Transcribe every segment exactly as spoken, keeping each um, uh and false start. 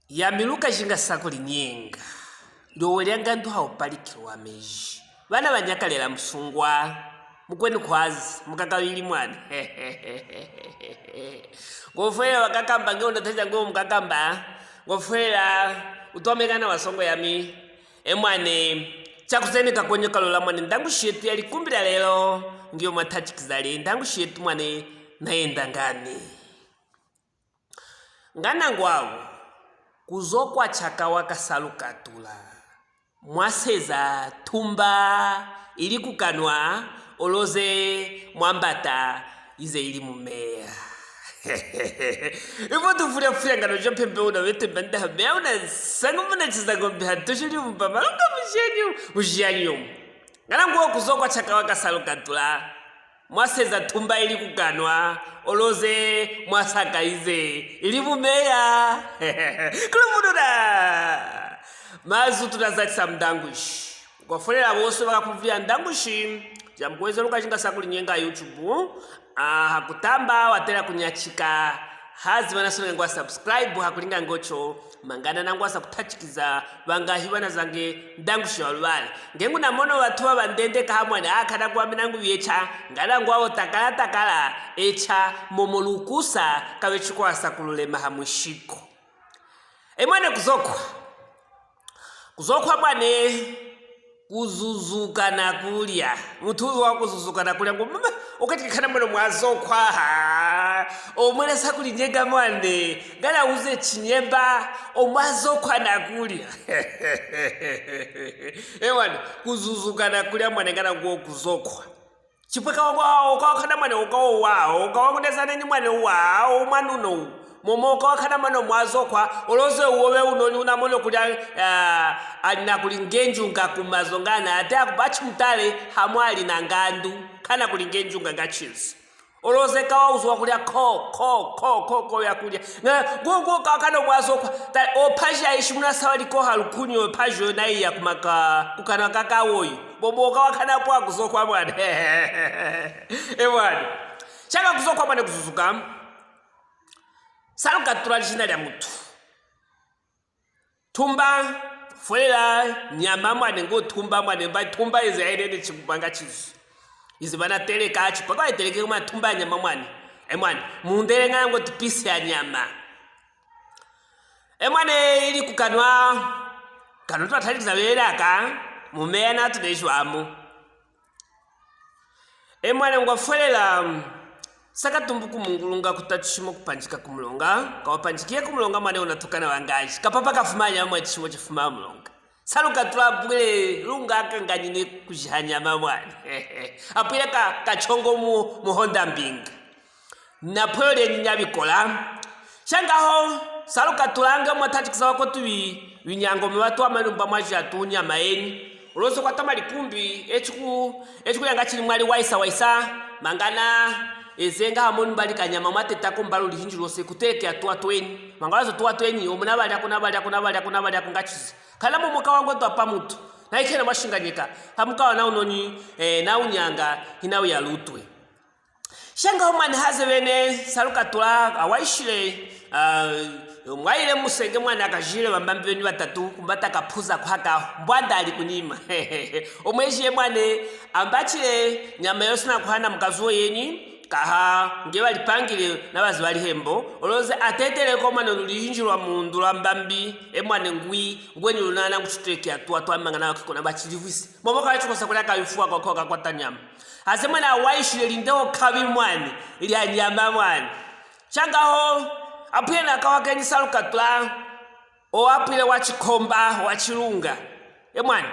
Yami Lukashi ngasa kulinyenga. Lyowe lya ngandu ha upalikilo wa meji. Bana banyakalela musungwa. Mukwenu kwazi, mukaka wili mwana. Ngofwela bakakamba, nge unataja ngwe mukakamba. Ngofwela, utwamekana wasongo yami. E mwane, chakuzeneka kwenye kalola mwane, ndangushi yetu ya likumbi lya lelo, ngiyo mwatachikizale, ndangushi yetu mwane, nayenda ngani. Ngana ngwavo, kuzokwa chakawa kasalu katula. Mwaseza tumba ili kukanwa, oloze mwambata ize ili mumeya. Ivo tufulya fulya ngano ja mpembe una wete mbanda ha meya una sangu muna chiza ngombe ha tushili umba malonga mushenyu, mushenyu. Ngana ngwo kuzokwa chakawa kasalu katula. Mwaseza tumba ili kukanwa, oloze mwasaka ize ili mumeya. Kulubudula! Mazu tunazachisa mndangushi. Kwafulela bose bakakuvia ndangushi. Jamukweze Lukashi ngasa kulinyenga YouTube. Ah, hakutamba watela kunyachika. Hazi bana sona ngwa subscribe, hakulinga ngocho. Mangana nangwasa kutachikiza, bangahi bana zange, ndangushi wa lubale. Nge ngunamono batu babandendeka ha mwane, akana kwambi nangu biecha, ngana ngwavo takala takala, echa momo lukusa, kabe chikwasa kululema ha mwishiko. E mwane kuzokwa. Kuzokwa mwane, kuzuzuka na kulya. Mutu uzi wa kuzuzuka na kulya, ngo, mama, ukati kana mwana mwazokwa, ha. Omwana sa kulinyenga mwane, ngana uze chinyemba, omwazokwa na kulya. E mwane, kuzuzuka na kulya mwane ngana ngwo kuzokwa. Chipwe kawa, kawa, kawa kana mwane, kawa wa, kawa kuneza neni mwane wa, o mwana uno. Momo kawa kana mwane mwazokwa, oloze uwo be uno ni unamono kulya, ah, ali na kulingenjunga kumazo ngana, ate akubachi mutale, hamwali na ngandu, kana kulingenjunga ngachizi. Oloze kawa uzi wa kulya ko, ko, ko, ko, ko ya kulya. Nga, ngo, ngo, kawa kana mwazokwa, ta, o paji ya ishi muna sawa liko ha lukunyu, o paji yo nayi ya kumaka, kukanwa kakawoyi. Bobo kawa kana pwa kuzokwa mwane. E mwane. Shanga kuzokwa mwane kuzuzuka. Salu katula li jina lya mutu. Tumba, fwelela, nyama mwane ngo tumba mwane, mba tumba ize aile ne chikupanga chizu. Ize bana teleka, chipaka iteleke kuma tumba ya nyama mwane. E mwane, mundele nga ngo tupisi ya nyama. E mwane ili kukanwa, kano twatalikiza lelaka, mumeya na tunejwamu. E mwane ngwafwelela, saka tumbu kumungulunga kutatushimo kupanjika kumulonga, kawapanjikie kumulonga mwane unatukana wangaji. Kapapa kafumanya mwa chishimo chifuma mulonga. Salu katula bwile lunga akanganyine kujihanyama mwane. Apwile ka, kachongo mu, muhonda mbinga. Napwele nyinya bikola. Shangaho, salu katulanga mwatachikisa wako tubi, binyango mwa batu amalumba mwaji atu nyama eni. Uloso kwatama likumbi, echuku, echuku yanga chili mwali waisa waisa, mangana, ezenga hamoni mbali kanyama mwateta ko mbalu lihinji lose kuteleke atu atu eni. Mangana zo tu atu eni, omuna bali ako, na bali ako, na bali ako, na bali ako ngachizi. Kana momoka wangu etu apa mutu. Na ikena mwashinganyika, hamuka wana unoni, eh, na unyanga, hina uyalutwe. Shangaho mwane haze bene, salu katula, awaishile, ah, mwaile musenge mwane akajile bambambi beni batatu, kumbata kapuza kuhaka, mbwanda ali kunyima. Omweji ye mwane, ambachile, nyama yose na kuhana mukazuo yenyi, kaha, nge balipangile, na bazi bali hembo, oloze atetele ko mwane lulinji lwa mundu lwa mbambi, e mwane ngwi, ngwenyi lunana nguchituleke atu, atu amangana wakikona bachilivwise. Momo kawachikosa kulya kabifuwa kwa kwa kakwata nyama. Haze mwane awaishile lindeho kabi mwane, lya nyama mwane. Shangaho, apwile na kawa kenyi salu katula, o apwile wa chikomba, wa chilunga. E mwane,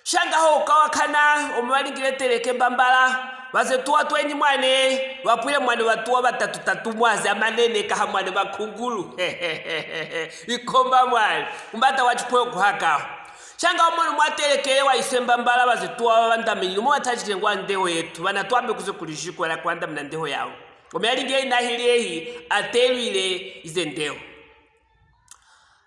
shangaho ukawakana, omubalingile teleke mbambala, baze tuwa twenyi mwane, bapwile mwane batuwa batatu tatu mwaze amanene kaha mwane makungulu. Ikomba mwane, umbata wa chipwe kuhaka. Shangaho mwane mwatelekele wa ise mbambala baze tuwa bandamini, numo watachikile ngwa ndeho yetu, bana twambe kuze kulijiko la kwandamina ndeho yawo. Omeya linge inahili ehi, atelwile ize ndeho.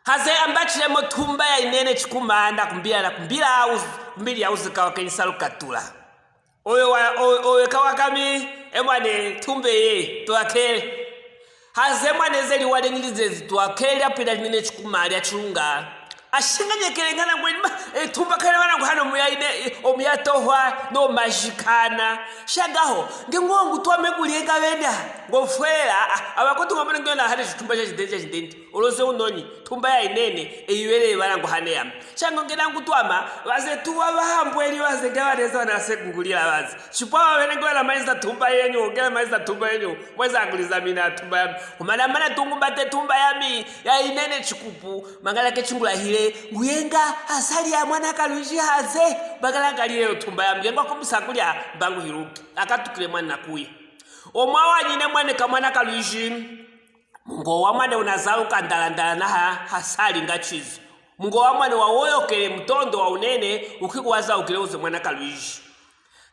Haze ambachilemo tumba ya inene chikuma na kumbila na kumbila uz-, kumbili ya uzika wa kenyi salu katula. Oyo wa, o-, oyo kawakami, e mwane tumbe ye, twakele. Haze mwane ze liwa lenyili ze zitwa ke lyapwila linene chikuma lya chilunga. Ashinganyekele ngana ngwenyi ma, e, tumba kale bana nguhano muya ine, e, omuya tohwa, no mashikana. Shagaho, nge ngwo ngutwame kulyenga bena, ngofwela, a, abakotu ngomene ngena hane chitumba cha chindende cha chindende. Oloze unonyi, tumba ya inene, e, iwele bana nguhane yami. Shango ngena ngutwama, baze tuwa bahambweli baze nge baneza bana sekungulila baze. Chipwa babene nge bana maiza tumba yenyu, nge maiza tumba yenyu, mweza kulizamina tumba yami. Kumana mana tungumbate tumba yami, ya inene chikupu, mangala ke chingulahile, nguyenga asali ya mwana Kalwiji haze, bagala ngalile tumba yami, ngengwa kumusa kulya, mbangu hiluki. Akatukile mwana kuye. Omwa wanyine mwane ka mwana Kalwiji, mungo wa mwane unazaluka ndalandala na ha, hasali nga chizi. Mungo wa mwane wawoyokele mutondo wa unene, ukiku wazaukile uze mwana Kalwiji.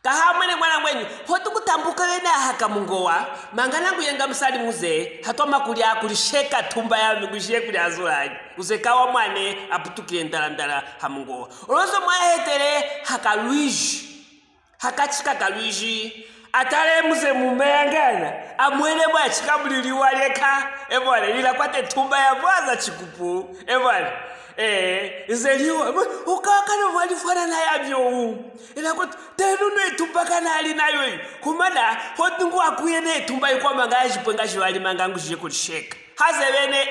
Kahamwene mwana ngwenyi, hotu kutambuka wene aha ka mungo wa, mangana nguyenga musali muze, hatwama kulya kulisheka tumba yami ngushiye kulya azulanyi. Uze ka wa mwane aputukile ndalandala ha mungo wa. Oloze mwahetele ha Kalwiji. Hakachi ka Kalwiji, atale muze mumeya ngana, amwene mwa chika muli liwa lyeka, ebwale, lilakwate tumba ya bwaza chikupu, ebwale. E, nze liwa, ukakana mwalifwana na yabyo u. Ila kuti, tenu ne tumba kana ali nayo yi. Kumana, hoti ngwa kuye ne tumba ikwama nga yajipwe nga jibali manga ngushiye kulisheka. Haze bene,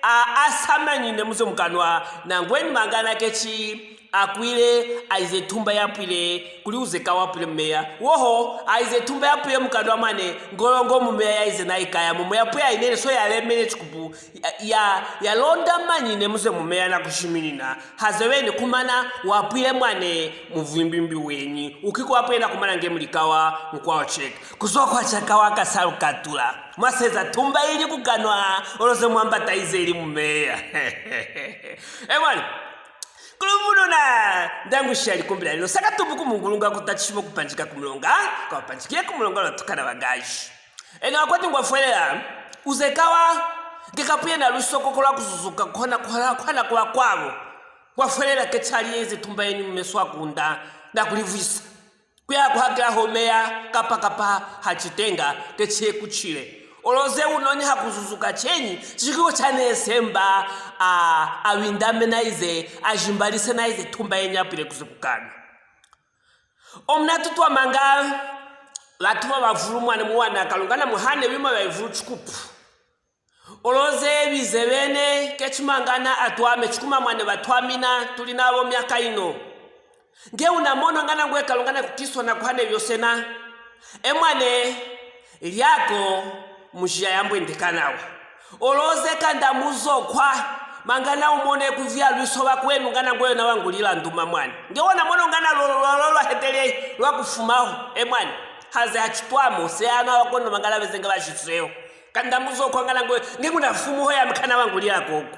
a, asamanyine muze mukanwa, na ngwenyi mangana kechi, akwile, aize tumba yapwile, kuli uze ka wapwile mumeya. Woho, aize tumba yapwile mukanwa mwane, ngolongo mumeya yaize naikaya, mumeya pwe ainene so yalemene chikupu, ya, ya, yalonda manyine muze mumeya na kushiminina. Haze bene kumana, wapwile mwane, muvwimbimbi wenyi. Ukiku wapwile na kumana nge mulikawa, mukwa ocheka. Kuzokwa chakawa kasalu katula. Mwaseza tumba ili kukanwa, oloze mwambata ize ili mumeya. Emwani, Kuluvununa, ndangushi alikumbila lilo, saka tubu kumungulunga kutachishimo kupanjika kumulonga, kwa panjikiye kumulonga lwa tukana bagaji. Eno akwati ngwafwelela, uze kawa, ngekapuye na lusokoko lwa kuzuzuka kuhana, kuhana, kuhana kwa kwabo. Ngwafwelela kechali yeze tumba yenyi mumeso akunda, na kulivwisa. Kuya kuhakila homeya, kapa kapa, ha chitenga, keche kuchile. Oloze unonyi ha kuzuzuka chenyi, chikiko chane semba, a, awindame na ize, ajimbalise na ize tumba yenyi apwile kuze kukana. Omuna tutwamanga, batuma bavulu mwane muwana, kalungana muhane bima bavulu chikupu. Oloze bize bene, kechimangana atwame chikuma mwane batwamina, tuli nabo myaka ino. Nge unamono ngana ngwe kalungana kukiswa na kuhane byose na. Emwane, lyako, mushiya yambwe ndekanawa. Oloze kanda muzokwa, mangana umone kuvya lwiso bakwenu ngana ngwe na wangulila nduma mwane. Nge unamono ngana lo, lo, lo, lwa hetele, lwa kufumaho, emwane. Haze hachitwamo, se ano abakwenu mangana bezenga bashiseo. Kanda muzokwa ngana ngwe, nge nguna fumu ho ya mkana wangu lila koko.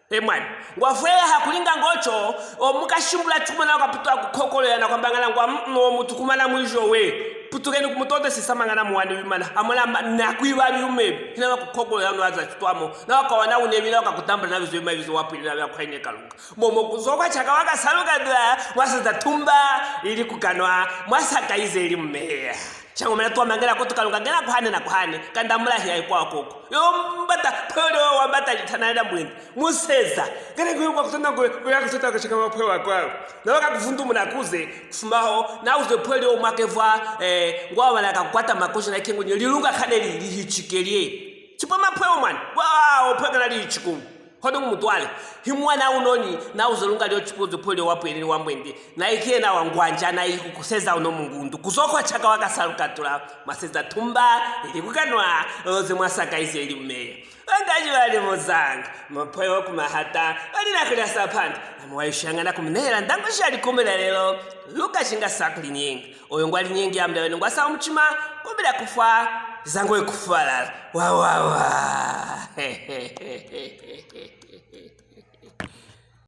Emwani, ngwafweya hakulinga ngocho, omukashimbula chuma na wakaputwa kukokolo ya na kwamba ngana ngwa, mm, omutu kumana mwijo we. Putukeni kumutote sisa mangana muwani wimana. Amona ma, na kwiba byume. Hina wakukokolo ya nwaza chitwamo. Na wakawana unebi na wakakutambula na bizo bima bizo wapwili na bya kwaine kalunga. Momo kuzokwa chaka wakasaluka dula, mwasa za tumba, ili kukanwa, mwasa kaize ili mumeya. Chango mena tuwa mangela koto kalunga ngena kuhane na kuhane, kanda mula hiya ikwa koko. Yo mbata, pwele wa mbata litana ila mwini. Museza. Ngena kuyo kwa kutona kuyo, kuyo ya kutota kuchika mapwe wa kwao. Na waka kuvundu muna kuze, kufumaho, na uze pwele o mwake vwa, eh, ngwa wana kakukwata makoshi na ikengo nye, lilunga kane li, lihichikelie. Chipwe mapwe o mwana, wa, o pwe kana lihichiku. Hodo ngumutwale. Hi mwana unoni, na uze lunga lio chipuzo pwele wa pwele wa mbwende. Na ikie na wangwanja, na iku kuseza uno mungundu. Kuzokwa chaka wakasaluka tula, maseza tumba, ili kukanwa, oze mwasaka ize ili mmeye. Wangaji wali muzanga, mapwe wa kumahata, wali na kulia sapanda, na mwaishanga na kuminela, ndango shali kumela lelo, luka shinga sakuli nyingi. Oyo ngwali nyingi ya mda wenu ngwasa umuchima, kumbila kufwa, zango ikufwalala. Wa, wa, wa.